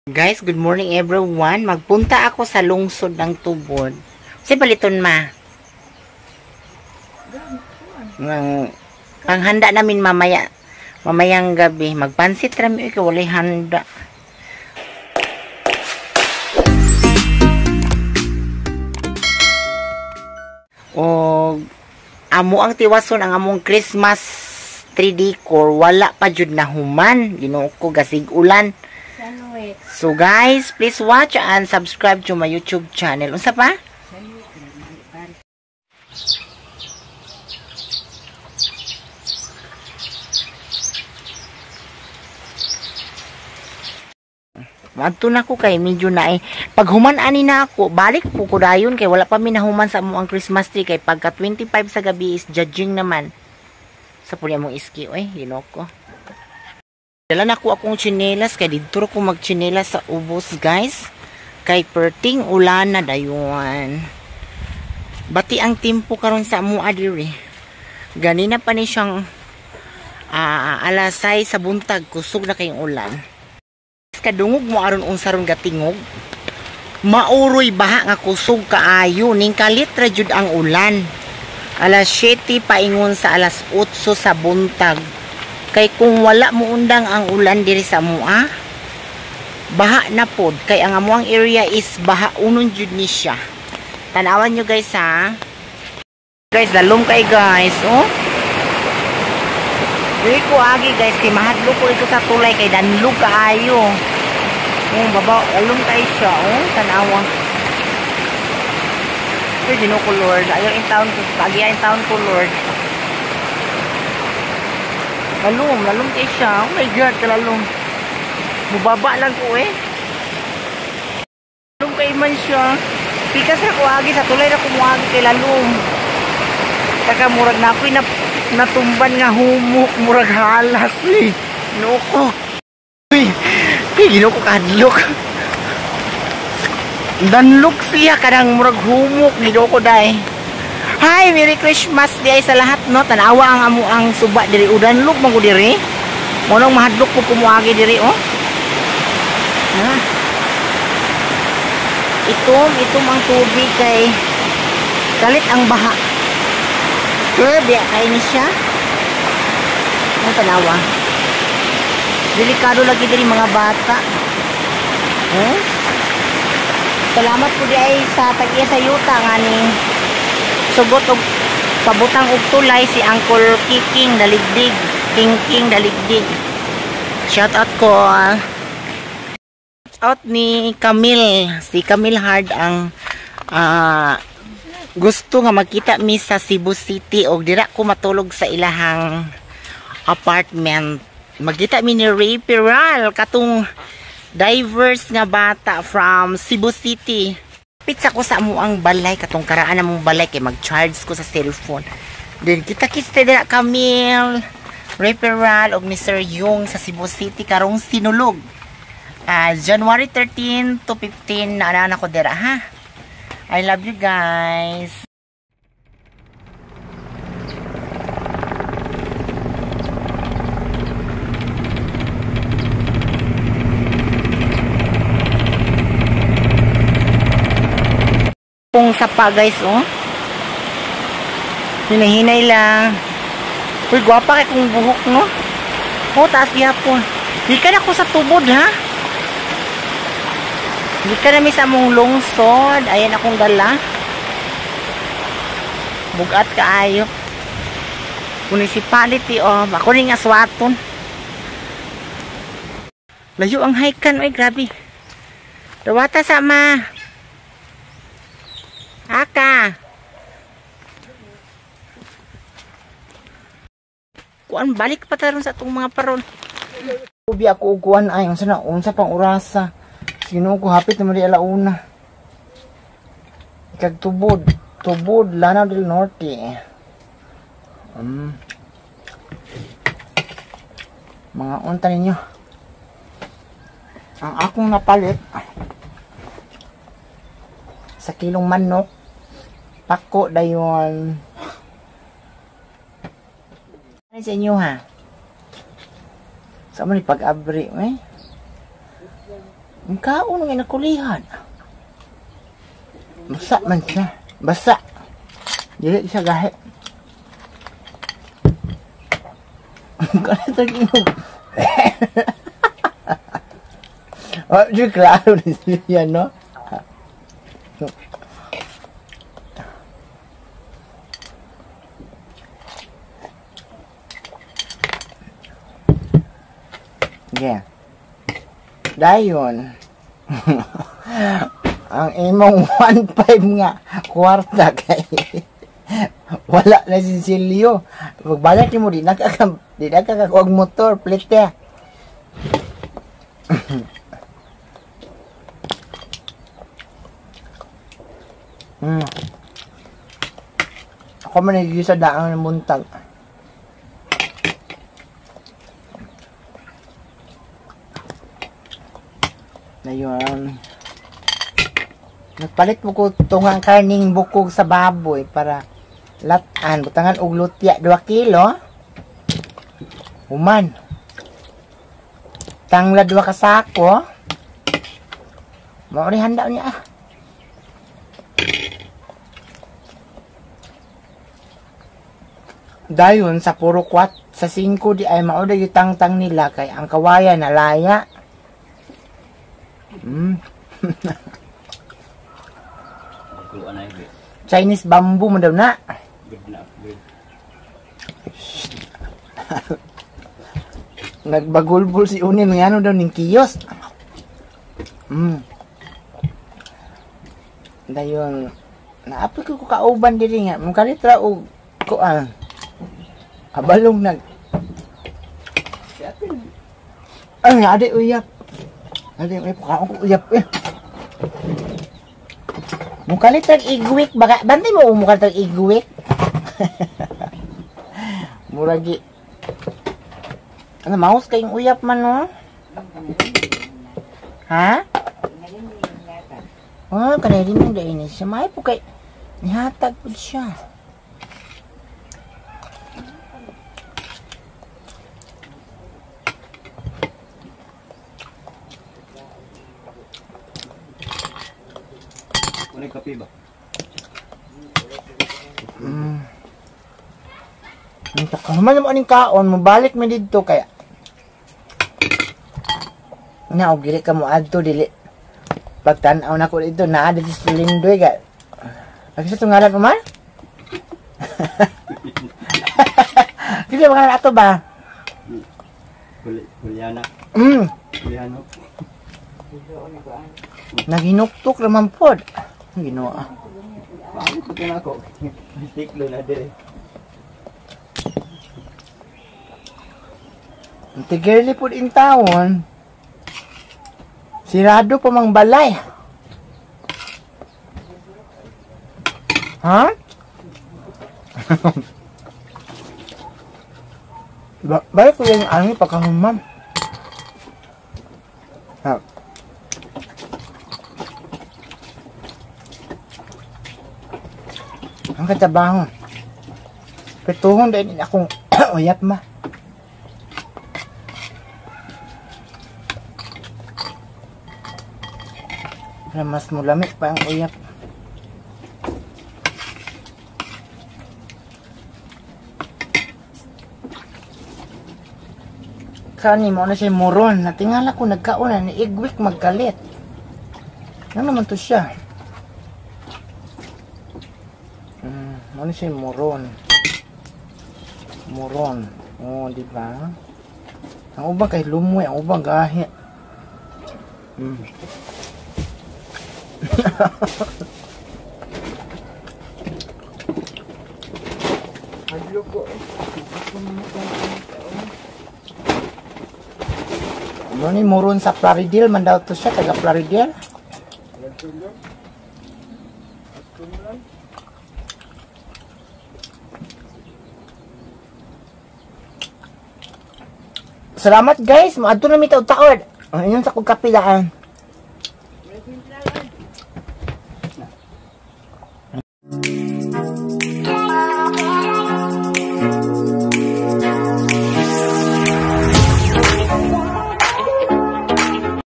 Guys, good morning everyone. Magpunta ako sa lungsod ng Tubod. Kasi baliton ma. Ng panghanda namin mamaya. Mamayang gabi. Magpansit rami kay walay handa. O amo ang tiwason ang among Christmas tree decor wala pa jud na human. Ginoo ko gasig ulan. So guys, please watch and subscribe to my YouTube channel. Unsa pa? Adto na ko kay medyo na eh. Pag human ani na ako, balik po ko dayon kay wala pa mi nahuman sa among Christmas tree kay pagka 25 sa gabi is judging naman. Sa puli among iski oy, Ginoo ko. Dala na ko akong tsinelas kay didto ko magtsinelas sa ubos guys. Kay perting ulan na dayon. Bati ang timpo karon sa amoa diri. Ganina pa ni siyang alas 6 sa buntag, kusog na kayong ulan. Kadungog mo aron unsa ron gatingog. Mauroy baha nga kusog kaayo ning kalit ra jud ang ulan. Alas 7 paingon sa alas 8 sa buntag. Kay kung wala mo undang ang ulan diri sa amoa, baha na pod kay ang amoang area is baha unon jud ni siya. Tan-awan nyo guys ha. Guys, lalom kay guys, oh. Dili ko agi guys kay mahadlok ko ito sa tulay kay danlog kaayo. Oh, baba, lalom kay siya, oh, tan-awa. Uy, Ginoo ko Lord, ayaw in town ko, agi in town ko Lord. Lalom, lalom kay siya. Oh my God, kalalom. Mubaba lang ko eh. Lalom kay man siya. Pikas ra ko agi sa tulay ra ko muagi kay lalom. Taka murag na ako'y natumban nga humok, murag halas eh. Ginoo ko. Uy, Ginoo ko kadlok. Danlok siya kanang murag humok, Ginoo ko day. Hi, Merry Christmas di ay sa lahat no. Tanawa ang amo ang suba diri udanlog man ko diri. Monong mahadlok ko kumuagi diri oh. Ha. Itom, itom ang tubig kay kalit ang baha. Curve kay ni siya. Ang tanawa. Delikado lagi diri mga bata. Huh? Salamat po di ay sa tag-iya sa yuta nga ni sugot og pabutang og tulay si Uncle Kiking Daligdig, King King Daligdig. Shout out ko. Out ni Camille, si Camille Hard ang gusto nga magkita mi sa Cebu City og dira ko matulog sa ilahang apartment. Magkita mi ni Ray Peral katong diverse nga bata from Cebu City. Pizza ko sa amuang balay katong karaan among balay kay mag-charge ko sa cellphone. Then kita kita dira Camille, Referral og ni Sir Yung sa Cebu City karong sinulog. January 13 to 15 na ko dira ha. I love you guys. Kung sapa guys oh. Hinahinay lang. Uy, gwapa kay kung buhok no. Oh, taas gihapon. Gikan ako sa tubod ha. Gikan nami sa among lungsod. Ayan akong dala. Bugat kaayo. Municipality oh, ako ning aswaton. Layo ang hike-an oy, grabe. Dawata sa ma. Aka. Kuan balik pa taron sa atong mga parol. Ubi ako og kuan ay unsa na unsa pang orasa. Sino ko hapit na mali alauna. Ikag tubod, tubod Lanao del Norte. Mga unta ninyo. Ang akong napalit sa kilong manok, pako dayon. Ano sa inyo ha? Sa mo ni pag-abri eh? Ang kaon nga nakulihan. Basa man siya. Basa. Dili siya gahi. Kanito yung oh, di klaro na siya, no? Yeah. Dayon. Ang imong 1.5 nga kwarta kay wala na si Silio. Pagbalik nimo di nakakakuha motor plite. Ako man nagigisa daang ng buntag. Ayun. Nagpalit mo ko tungang karning bukog sa baboy para latan. Butangan og lutya 2 kilo. Human. Tangla 2 ka sako. Mao ni handa niya ah. Dayon sa puro kwat sa 5 di ay mao day tangtang nila kay ang kawayan nalaya. Chinese bamboo man daw na. Nagbagulbul si Unin ngano daw ning kiosk. Dayon naapoy ko kauban diri nga mukalitra og kuan. Abalong nag ay ade uyap. Ade uyap kaon ko uyap eh. Mukalitrag igwik baka bantay mo mukalitrag igwik. Muragi. Ano mouse kayong uyap man no? Ha? Oh, kanay rin yung dai ni siya. May po kay nihatag pud siya. Kape ba? Human mo aning kaon, mobalik mi didto kaya. Na og dili ka mo adto dili. Pagtan-aw nako didto naa dito sa Lindoy ka. Kasi sa ngalan mo man? Dili ba ato ba? Juliana. Juliano. Naginuktok raman pod. Ginoo. Paano ko na ako? Tiklo na dire. Tigirli pod in town. Sirado pa mang balay. Ha? Balik ko yung ano pagkahumam. Ha. Ang katabahon. Pituhon din akong uyap ma. Para mas mulamig pa ang uyap. Kani mo na siya moron. Natingala ko nagkauna ni Igwik magkalit. Ano naman to siya? Ano siya moron? Moron. Oh, di ba? Ang ubang kay lumoy, ang ubang gahi. Ano ni moron sa Plaridel man daw to siya, taga Plaridel. Salamat guys, maadto na mi taud-taod. Ang inyon sa kog kapilaan.